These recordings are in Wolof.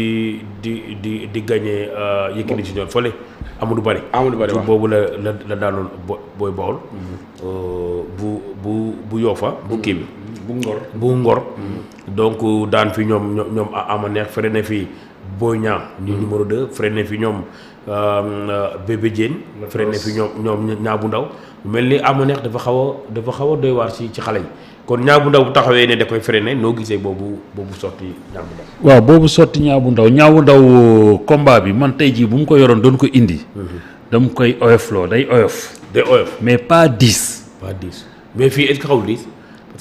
di gagné Yékini Junior fële Amadou Bari waaw boobu la daanoon Boy Baol bu Yofa bu kii bi bu Ngor donc daan fi ñoom ama neex freiné fi Boy Niang ni numéro 2 freiné fi ñoom Bébé Diène freiné fi ñoom Niang bu ndaw mel ni ama neex dafa xaw a doy waar ci xale yi kon Niang bu ndaw bu taxawee ne da koy freiné noo gisee boobu sotti Niang bu ndaw waaw boobu sotti Niang bu ndaw combat bi man tey jii bu mu ko yoroon doon ko indi dama koy oyofloo day oyof mais pas 10 mais fii est-ce que xawul 10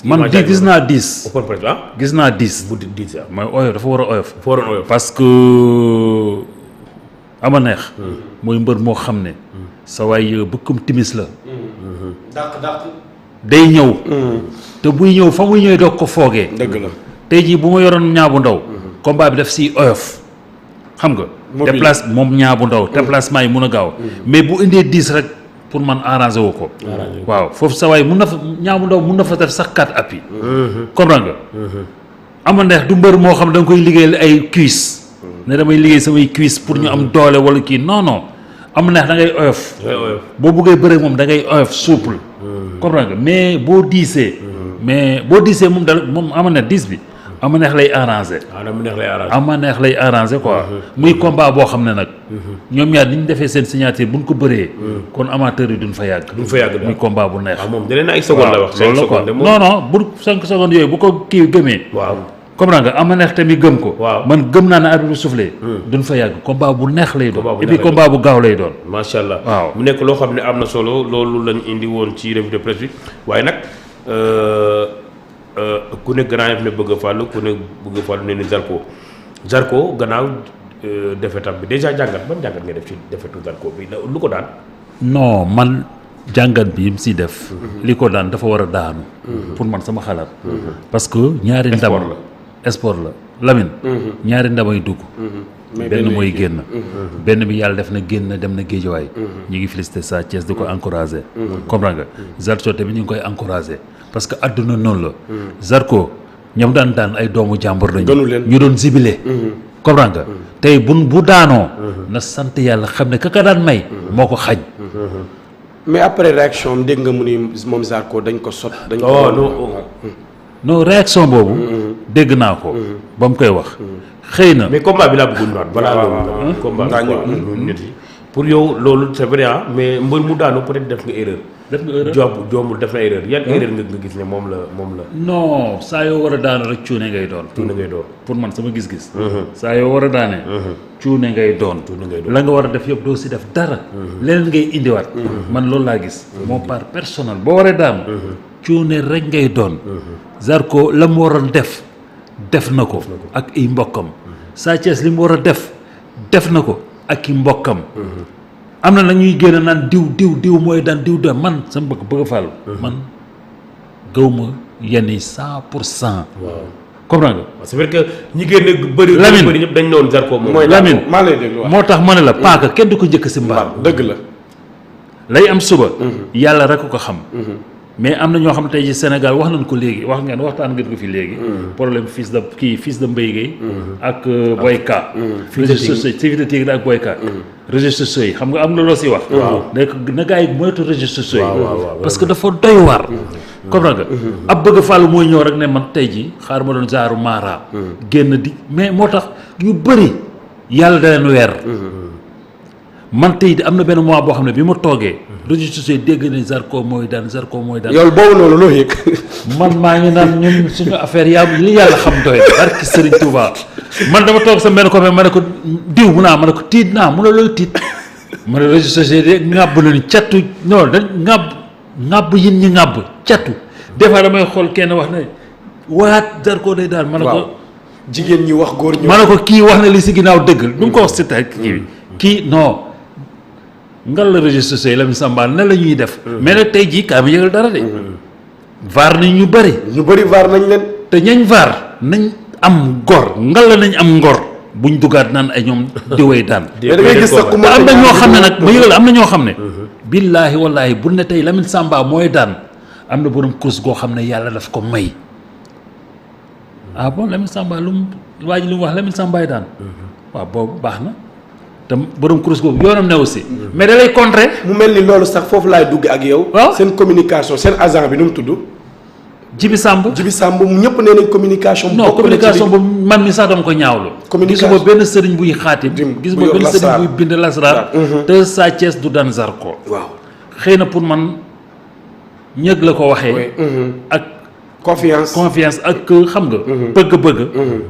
man di gis naa 10 open press gis naa 10 bu 10 mooy oyof dafa war a oyof oyof parce que ama neex mooy mbër moo xam ne sa waay bëkkam timis la dàq day ñëw te buy ñëw fa muy ñëw doog ko foogee dëgg la tey jii bu ma yoroon Niang bu ndaw combat bi daf siy oyof xam nga déplace moom Niang bu ndaw déplacement yi mun a gaaw mais bu indee 10 rek pour man arrangé wu ko waaw foofu sa waay mun na fa Niang bu ndaw mun na fa def sax 4 appuis comprendre nga ama neex du mbër moo xam da nga koy liggéeyal ay cuisse ne damay liggéey samay cuisse pour ñu am doole wala kii non ama neex da ngay oyof boo buggee bëre moom da ngay oyof souple comprendre nga mais boo diisee moom ama neex 10 bi ama neex lay arrangé ama neex lay arrangé quoi muy combat boo xam ne nag ñoom ñaar ni ñu defee seen signature buñ ko bëree kon amateur yi duñ fa yàgg muy combat bu neex moom dina ay seconde la wax 5 secondes non bu 5 secondes yooyu bu ko kii gëmee comprendre nga ama neex tamit gëm ko man gëm naa ne arbitre bu soufflé duñ fa yàgg combat bu neex lay doon et puis combat bu gaaw lay doon macha allah waaw mu nekk loo xam ne am na solo loolu lañ indi woon ci revue de presse bi waaye nag ku ne Grand Yoff ne bëgg a fàllu ku ne bëgg a fàllu ne ni Zarko gannaaw defetam bi déjà ban jàngat nga def ci defetu Zarko bi lu ko daan non man jàngat bi mu si def li ko daan dafa war a daanu pour man sama xalaat parce que ñaari ndam sport la Lamine ñaari ndamay dugg benn mooy génn benn bi yàlla def na génn dem na géejawaay ñu ngi félicité Sa Thiès di ko encouragé comprendre nga Zarko tamit ñu ngi koy encouragé parce que àdduna noonu la Zarko ñoom daan ay doomu jàmbur lañu ñu doon zibilé comprendre nga tey bu daanoo na sant yàlla xam ne ka daan may moo ko xañ mais après réaction dégg nga mu ni moom Zarko dañ ko sot dañ ko non réaction boobu dégg naa ko ba mu koy wax xëy na mais combat bi laa bëggoon ñëwaat balaa loolu combat nit yi pour yow loolu c'est vrai mais mbër mu daanu peut-être def nga erreur jombul def na erreur yan erreur nga gis ne moom la non saa yoo war a daanu rek cuune ngay doon pour man sama gis-gis saa yoo war a daanee cuune ngay doon la nga war a def yëpp doo si def dara leneen ngay indiwaat man loolu laa gis moo part personnel boo waree daanu cuune rek ngay doon Zarko la mu waroon def na ko ak i mbokkam Sa Thiès li mu war a def na ko ak i mbokkam am na ñuy génn naan diw mooy daan diw da man sama bëgg a fàllu man gaw ma yenn yi 100%. comprendre nga. c'est vrai que ñi génn bëri ñëpp dañ doon Zarko moom. mooy Lamine maa lay déglu moo tax ma ne la paaka kenn du ko njëkk si mbaam. dëgg la. lay am suba. yàlla rek ko xam. mais am na ñoo xam tey ji Sénégal wax nañ ko léegi waxtaan ngeen ko fi léegi. problème fils de Mbaye Guèye ak Boyka. réseaux sociaux Fils de Tigre ak Boyka. réseaux sociaux yi xam nga am na loo si wax. na gars yi moytu réseaux sociaux yi. parce que dafa doy waar. comprendre nga ab bëgg fàllu mooy ñëw rek ne man tey ji xaar ma doon zaaru maara. génn di mais moo tax yu bëri yàlla da leen weer. man tey am na benn mois boo xam ne bi ma toogee. réseaux sociaux yi dégg ne Zarko mooy daan. yow boobu noonu loo yëg. man maa ngi naan ñun suñu affaire li yàlla xam doy barki Serigne Touba man dama toog sa benn copain ma ne ko diw mu naa ma ne ko tiit naa mu ne loolu tiit ma ne réseaux sociaux yi de ŋàbb nañu catu non dañ ŋàbb yin ñi ŋàbb catu des fois damay xool kenn wax ne waat Zarko day daan ma ne ko jigéen ñi wax góor ñi ma ne ko kii wax na li si ginnaaw dëgg du nga ko wax si tey kii non ngal la réseaux sociaux yi la mu sàmbaal ne la ñuy def mais nag tey jii kaa mi yëgal dara de vaar nañ ñu bëri vaar nañ leen te ñañ vaar nañ am ngor ngal la nañ am ngor buñ dugaat naan ay ñoom diwee daan mais da ngay gis sax ku am na ñoo xam ne nag ma yëgal am na ñoo xam ne billaahi wallaahi bu ne tey Lamine Samba mooy daan am na borom course goo xam ne yàlla daf ko may ah bon Lamine Samba lu mu waa ji lu mu wax Lamine Samba daan waaw boobu baax na te borom kurus boobu yoonam ne aussi mais da lay contrer mu mel ni loolu sax foofu laay dugg ak yow. waaw seen communication seen agent bi nu mu tudd. Jibi Samb Jibi Samb ñëpp nee nañ communication. non communication boobu man mi sax dama ko ñaawlu. communication gisuma benn sëriñ buy xaatim. gisuma benn sëriñ buy bind lasraar. te Sa Thiès du daan Zarko. waaw xëy na pour man ñëg la ko waxee. ak confiance ak xam nga. bëgg-bëgg.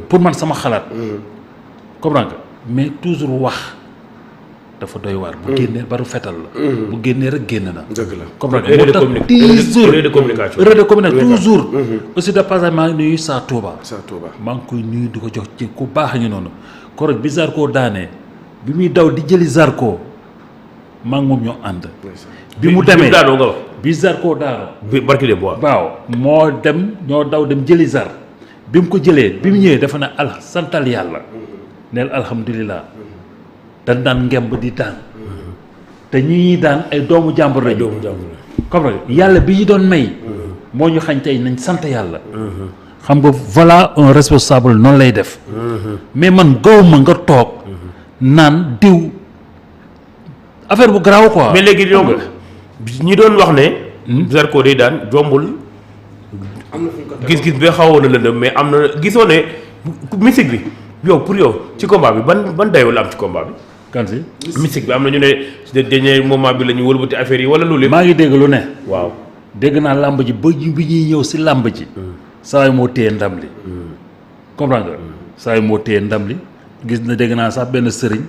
pour man sama xalaat. comprends nga mais toujours wax dafa doy waar. bu génnee baru fetal la. bu génnee rek génn na. dëgg la comprends nga moo tax toujours erreur de communication. erreur de communication toujours. aussi de passage maa ngi nuyu Sa Touba. Sa Touba maa ngi koy nuyu di ko jox ci ku baax ñu noonu. korog bi Zarko daanee bi muy daw di jëli Zarko maa ngi moom ñoo ànd. bi mu demee daanoo nga wax. bi Zarko daanoo. bi barki dem waaw moo dem ñoo daw dem jëli Zar bi mu ko jëlee bi mu ñëwee dafa ne santal yàlla neel alhamdulilah dañ daan ngemb di daan te ñi daan ay doomu jàmbur lañ. doomu jàmbur comme yàlla bi ñu doon may. moo ñu xañ tey nañ sant yàlla. xam nga voilà un responsable noonu lay def. mais man gaw ma nga toog naan diw affaire bu garaaw quoi. mais léegi ñoom ñi doon wax ne. Zarko day daan jombul. gis-gis bi xawoon na lëndëm mais am na gisoo ne mystique bi yow pour yow ci combat bi ban dayoo la am ci combat bi. kan si mystique bi am na ñu ne dernier moment bi la ñu wëlbati affaire yi wala loolu. maa ngi dégg lu ne. waaw dégg naa làmb ji ba bi ñuy ñëw si làmb ji. saa yi moo téye ndam li. comprendre nga. saa yi moo téye ndam li gis na dégg naa sax benn sëriñ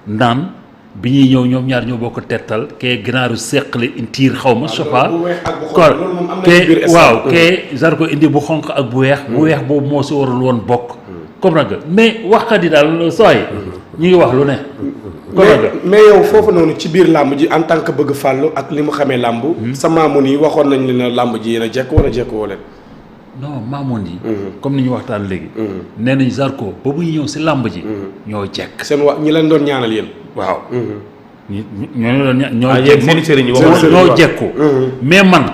naan bi ñuy ñëw ñoom ñaar ñoo bokk tettal kee ginaaru seqali tiir xaw ma sopa kee waaw kee Zarko indi bu xonq ak bu weex bu weex boobu moo si warul woon bokk comprendre nga mais waxkat yi daal sooy ñu ngi wax lu ne mais yow foofu noonu ci biir làmb ji en tant que bëgg fàllu ak li mu xamee làmb sa maamu nii waxoon nañ leen ne làmb ji yéen a jekk wala jekk woo leen non maamoon yi comme ni ñu waxtaan léegi nee nañ Zarko ba muy ñëw si làmb ji ñoo jekk seen wax ñi leen doon ñaanal yéen waaw ñoo doon ñoo seen sëriñ ñoo jekku mais man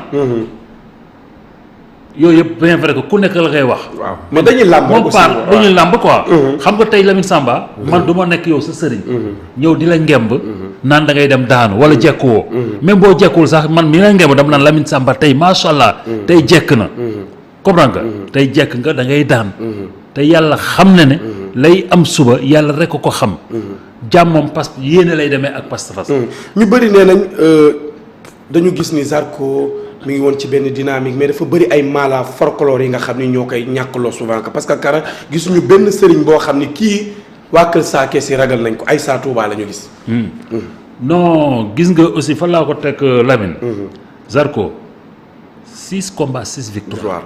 yooyu yëpp bien vrai que ku nekk la koy wax waaw mais dañuy làmb moom part dañuy làmb quoi xam nga tey Lamine Samba man du ma nekk yow sa sëriñ ñëw di la ngemb naan da ngay dem daanu wala jekkuwoo même boo jekkul sax man mi la ngemb dama naan Lamine Samba tey macha allah tey jekk na comprendre nga tey jekk nga da ngay daan te yàlla xam na ne lay am suba yàlla rek ko xam jàmmam parce que yéene lay demee ak pas-pas ñu bëri nee nañ dañu gis ni Zarko mi ngi woon ci benn dynamique mais dafa bëri ay mala folklore yi nga xam ni ñoo koy ñàkkloo souvent parce que kara gisuñu benn sëriñ boo xam ni kii waa kër Sa Thiès yi ragal nañ ko ay Sa Touba la ñu gis non gis nga aussi fan laa ko teg Lamine Zarko 6 combats 6 victoires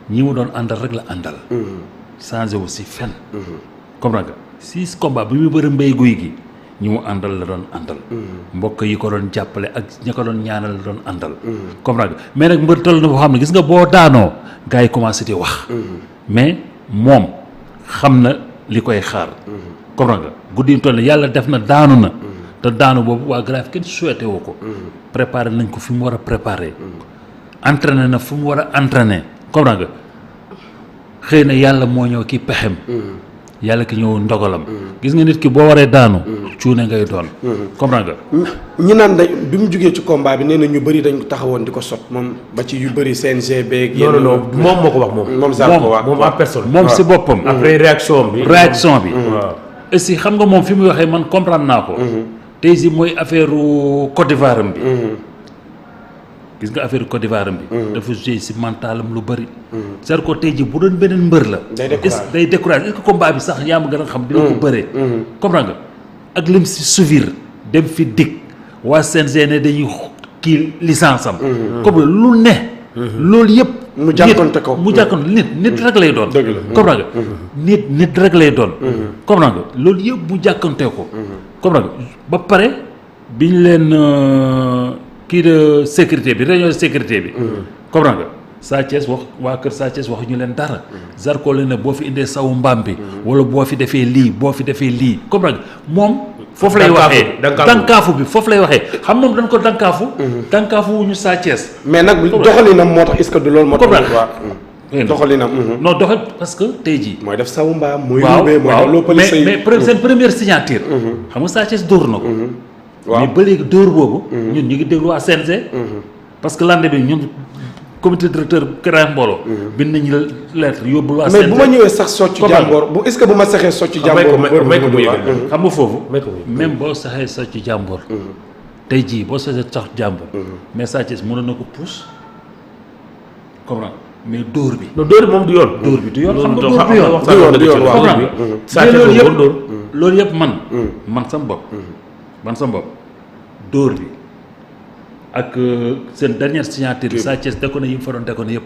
ñi mu doon àndal rek la àndal changé wu si fen comprendre nga 6 combats bi mu bëri mbéy guy gi ñi mu àndal la doon àndal mbokk yi ko doon jàppale ak ña ko doon ñaanal la doon àndal comprendre nga mais nag mbër tal na boo xam ne gis nga boo daanoo gars yi commencé di wax mais moom xam na li koy xaar comprendre nga guddi ñu toll yàlla def na daanu na te daanu boobu waa grave kenn souhaité woo ko préparé nañ ko fi mu war a préparé entraîné na fu mu war a entraîné comprendre nga xëy na yàlla moo ñëw ki pexem yàlla ki ñëw ndogalam gis nga nit ki boo waree daanu cuune ngay doon comprendre nga ñi naan dañ bi mu jugee ci combat bi nee na ñu bëri dañ taxawoon di ko sot moom ba ci yu bëri CNG beeg non moom moo ko wax moom Zarko wax moom en personne moom si boppam après réaction bi waaw aussi xam nga moom fi muy waxee man comprendre naa ko tey si mooy affaire Côte d'Ivoire bi gis nga affaire Côte d'Ivoire bi dafa joué si mentalam lu bëri Zarko tey ji bu doon beneen mbër la day découragé est-ce que combat bi sax yaa ma gën a xam dina ko bëree comprendre nga ak lim si suivre dem fi dig waa CNG ne dañuy kii licence am comme lu ne loolu yëpp mu jàkkonte ko nit rek lay doon comprendre nga nit rek lay doon comprendre nga loolu yëpp mu jàkkonte ko comprendre nga ba pare biñ leen kii de sécurité bi réunion de sécurité bi comprendre nga Sa Thiès wax waa kër Sa Thiès waxuñu leen dara Zarko leen ne boo fi indee sawu mbaam bi wala boo fi defee lii comprendre nga moom foofu lay waxee dankaafu bi foofu lay waxee xam moom dañ ko dankaafu wu ñu Sa Thiès mais nag doxalinam moo tax est-ce que du loolu moo tax doxalinam. non doxal parce que tey jii. mooy def sawu mbaam. mooy waaw rubee mooy waaw def loppali say. mais seen première signature. xam nga Sa Thiès dóor na ko. waaw mais ba léegi dóor boobu. ñun ñu ngi déglu waa CNG. parce que lande bi ñun comité directeur Kër Mbolo. bind nañu lettre yóbbul waa CNG. mais bu ma ñëwee sax socc jàmboor bu est-ce que bu ma saxee socc jàmboor. xam nga foofu. même boo saxee socc jàmboor. tey jii boo saxee socc jàmboor. mais Sa Thiès mënoon na ko pousse. comprendre mais dóor bi. non dóor bi moom du yoon. dóor bi du yoon xam nga du dóor bi yoon. waaw mais loolu yëpp man sama bopp dóor bi ak seen dernière signature bi Sa Thiès déconné yi mu fa doon déconné yëpp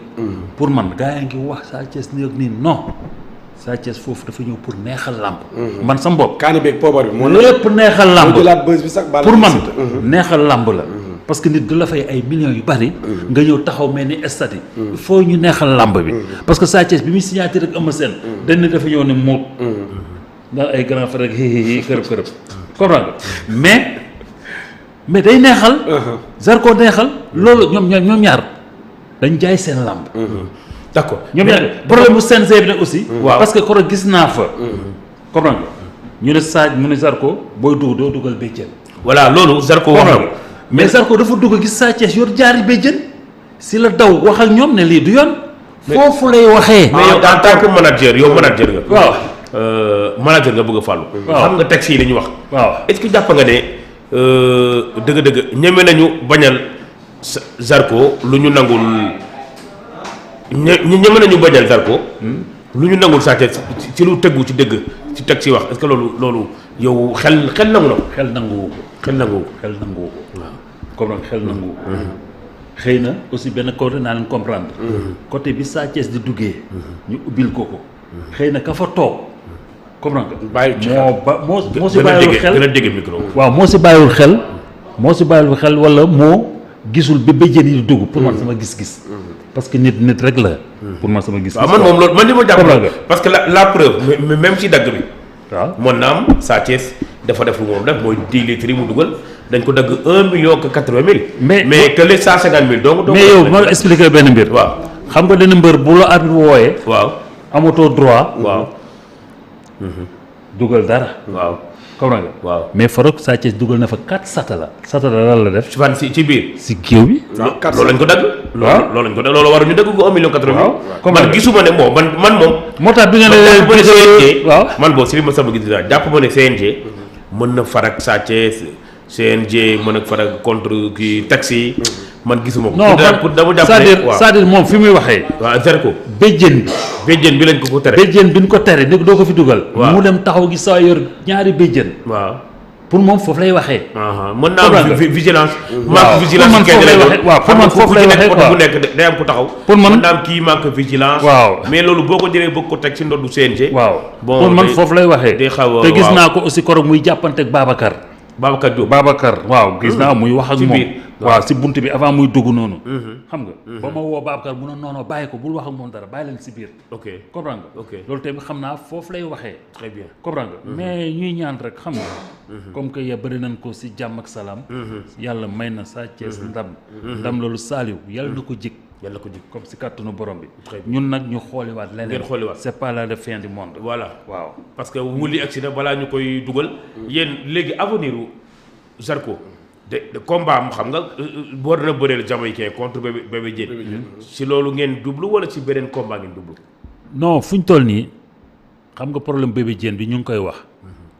pour man gars yaa ngi wax Sa Thiès ni ak nii non Sa Thiès foofu dafa ñëw pour neexal làmb man sama bopp kaani beeg poobar bi moo lépp neexal làmb jëlaat bës bi sax pour man neexal làmb la parce que nit du la fay ay millions yu bari nga ñëw taxaw mel ni stade yi il faut ñu neexal làmb bi parce que Sa Thiès bi muy signature ak Eumeu Sène dañ ne dafa ñëw ne moom daal ay grand frère ak kërëb comprendre nga mais day neexal Zarko neexal loolu ñoom ñaar dañ jaay seen làmb d'accord ñoom ñaar problème bu CNG bi nag aussi parce que koro gis naa fa comprendre nga ñu ne Sadio mu ne Zarko booy dugg doo dugal béjjën voilà loolu Zarko wax na ko mais Zarko dafa dugg gis Sa Thiès yor jaari béjjën si la daw wax ak ñoom ne lii du yoon foofu lay waxee mais yow en tant que manager yow manager nga waaw manager nga bëgg a fàllu xam nga texte yi la ñu wax waaw est-ce que jàpp nga ne dëgg-dëgg ñeme nañu bañal Zarko lu ñu nangul ñeme nañu bañal Zarko lu ñu nangul Sa Thiès ci lu tegu ci dëgg ci teg ci wax est-ce que loolu yow xel nangu na ko xel nanguwu ko waaw comme nag xel nanguwu ko xëy na aussi benn côté naa leen comprendre côté bi Sa Thiès di duggee ñu ubbil ko xëy na ka fa toog comprendre nga moo si bàyyiwul xel gën a dégg micro waaw moo si bàyyiwul xel wala moo gisul bi béjjén yi di dugg pour man sama gis-gis parce que nit rek la pour man sama gis-gis waaw man moom loolu man li ma jàpp parce que la preuve même ci dagg bi waaw mën na am Sa Thiès dafa def lu moom def mooy 10 litres yi mu dugal dañ ko dagg 1,80 million mais que les 150 000 donc mais yow ma expliquer benn mbir waaw xam nga dana mbër bu la arbitre wooyee waaw amatoo droit waaw dugal dara waaw comprends nga waaw mais Farok Sa Thiès dugal na fa 4 satala lan la def fan ci biir si géew bi loolu lañ ko dagg loolu lañ ko dagg loolu waru ñu dagg ko 1,80 million man gisuma ne bon man moom moo tax bi nga ne CNG waaw man boo si li ma sama gis daal jàpp ma ne CNG mën na farak Sa Thiès CNG mën a farak contre kii taxi man gisuma ko non dama jàpp ne c'est-à-dire moom fi muy waxee waaw Zarko béjjén bi lañ ko tere béjjén bi ñu ko tere ni doo ko fi dugal mu dem taxaw gi saa yor ñaari béjjén waaw pour moom foofu lay waxee mën naa am vigilance manque vigilance waaw pour man foofu lay waxee quoi bu nekk day am ko taxaw pour man mën naa am kii manque vigilance waaw mais loolu boo ko jëlee bëgg ko teg ci ndoddu CNG waaw bon pour man foofu lay waxee day xaw a te gis naa ko aussi koroog muy jàppante ak Babacar Diop waaw gis naa muy wax ak moom waaw si bunt bi avant muy dugg noonu xam nga ba ma woo Babacar mu ne noonu bàyyi ko bul wax ak moom dara bàyyi leen si biir ok comprendre nga ok loolu tamit xam naa foofu lay waxee très bien comprendre nga mais ñuy ñaan rek xam nga comme que ya bëri nañ ko si jàmm ak salaam yàlla may na Sa Thiès ndam loolu saaliw yàlla na ko jik comme si kàttanu borom bi ñun nag ñu xooliwaat leneen c'est pas la fin du monde voilà waaw parce que wuli accident balaa ñu koy dugal yéen léegi avenir u Zarko de combat am xam nga war na bëreel Jamaïcain contre Bébé Diène si loolu ngeen jublu wala si beneen combat ngeen jublu non fu ñu toll nii xam nga problème Bébé Diène bi ñu ngi koy wax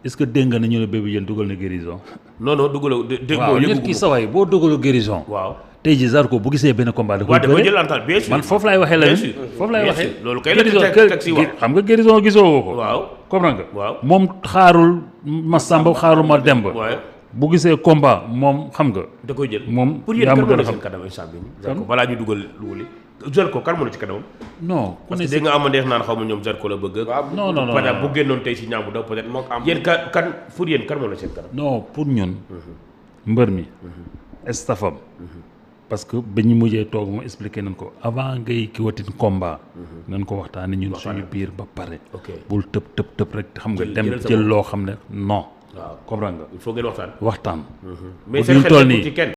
est-ce que dégg nga ne ñu ne Bébé Diène dugal na guérison non dugaloo dégg waaw nit ki saway boo dugaloo guérison waaw tey jii Zarko bu gisee benn combat da koy jël en temps bien sûr man foofu laay waxee la foofu laay waxee loolu kay la teg si wax xam nga guérison gisoo ko waaw comprendre nga waaw moom xaarul ma Samba xaarul ma Demba bu gisee combat moom xam nga da koy jël moom pour yéen kan moo la seen kanam instant bi Zarko balaa ñu dugal wuli Zarko kan moo la ci kanam non parce que dégg nga amandeex naan xaw ma ñoom Zarko la bëgg non bu génnoon tey si ñaabu daw peut-être yéen kan pour yéen kan moo la seen kanam non pour ñun mbër mi staffam parce que ba ñu mujjee toog mu expliqué nañ ko avant ngay ki watin combat nañ ko waxtaane ñun suñu biir ba pare bul tëb rek xam nga dem jël loo xam ne non waaw comprendre nga il faut ngeen waxtaan waxtaan mais seen xel ci kenn